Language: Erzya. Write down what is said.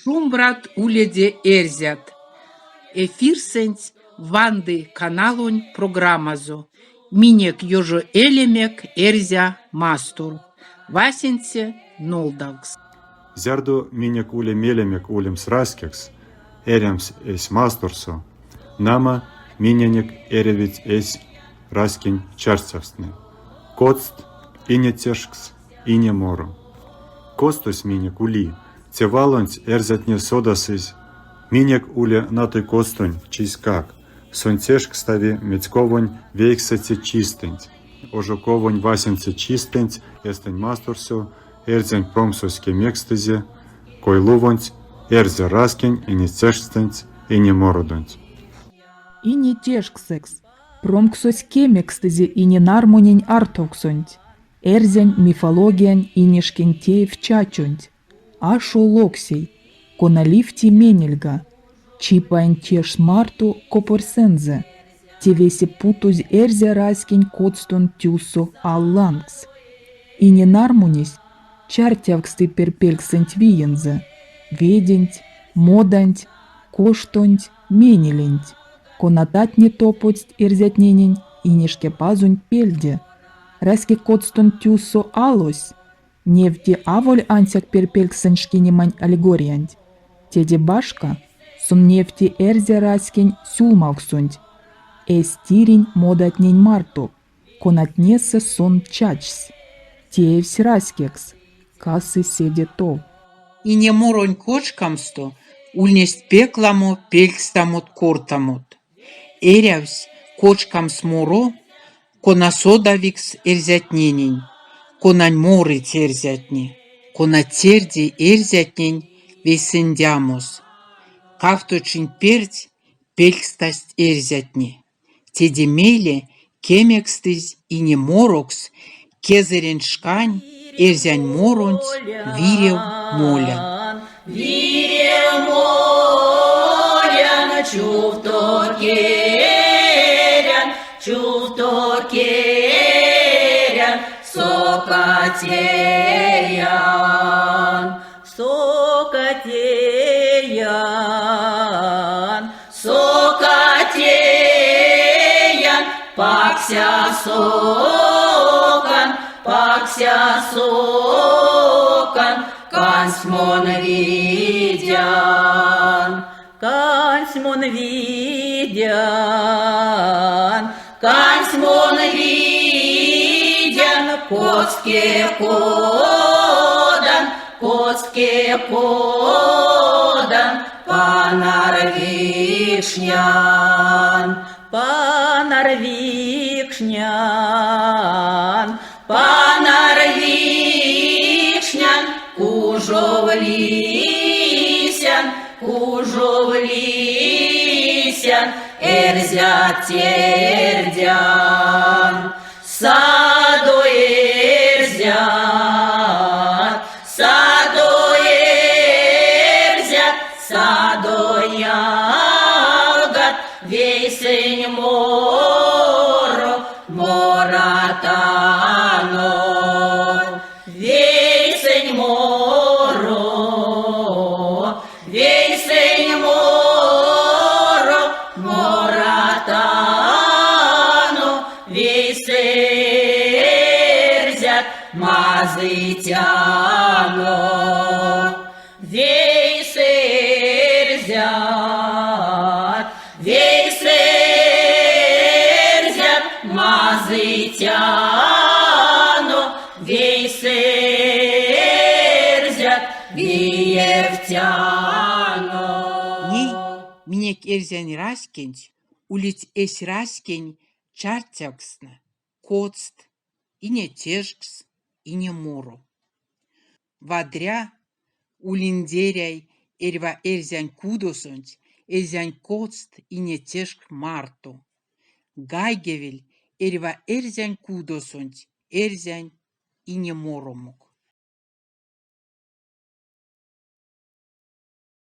Шумбрат уледе, эрзят! Эфирсэнть "Ванды" каналонть программазо "Минек ёжоэлемек Эрзя Мастор" васенце нолдавкс. Зярдо минек ули мелемек улемс раськекс, эрямс эсь масторсо, нама, миненек эрявить эсь раськень чарстявкстнэ: коцт, инетешкс, ине моро. Коцтось минек ули, те валонть эрзятне содасызь, минек ули натой коцтонь чиськак, сон тешкстави медьковонь вейксэце чистэнть, ожоковонь васенце чистэнть Эстэнь Масторсо эрзянь промксось кемекстызе койлувонть Эрзя раськень инетешкстэнть инемородонть. Инетешксэкс промксось кемекстызе Иненармунень артовксонть, эрзянь мифологиянь Инешкентеев чачонть, ашо локсей, кона ливти менельга, чипаень тешкс марто копорьсэнзэ, те весе путозь эрзя раськень коцтонть тюссо ал лангс. Иненармунесь чартявксты перьпельксэнть виензэ, веденть, моданть, коштонть, менеленть, конататне топодсть эрзятненень Инешкепазонть пельде. Раськекоцтонть тюссо алось невти аволь ансяк перьпельксэнь шкинемань аллегориянть, теде башка, сон невти эрзя раськень сюлмавксонть эсь тиринь модатнень марто, конатнесэ сон чачсь, теевсь раськекс, касы седе тов. Инеморонь кочкамсто ульнесть пек ламо пелькстамот-кортамот. Эрявсь кочкамс моро, кона содавикс эрзятненень, конань морыть эрзятне, кона терди эрзятнень вейсэндямос. Кавто чинь перть пелькстасть эрзятне. Теде мейле кемекстызь инеморокс кезэрень шкань эрзянь моронть "Вирев молян". Вирев молян, чувто керян, чувто керян, сока теян, сока теян, сока теян, пакся сокан, пакся сокан, кансьть мон видян, кансьть мон видян, кансьть мон видян, коцтке кодан, коцтке кодан, панар викшнян, панар викшнян, панар викшнян, кужов лисян, кужов лисян, эрзят тердян, садо эрзят, садо эрзят, садо ялгат, вейсэнь моро моратано. Вейсэнь моро, вейсэнь моро моратано, вейсэ эрзят мазыйтяно. Вейсэ эрзят, вейсэ эрзят мазыйтяно, вейсэ эрзят виевтяно. Ней минек эрзянь раськенть улить эсь раськень чартявкстнэ, коцт, инетешкс, инеморо. Вадря, улиндеряй эрьва эрзянь кудосонть эрзянь коцт инетешкс марто, гайгевель эрьва эрзянь кудосонть эрзянь инеморомок.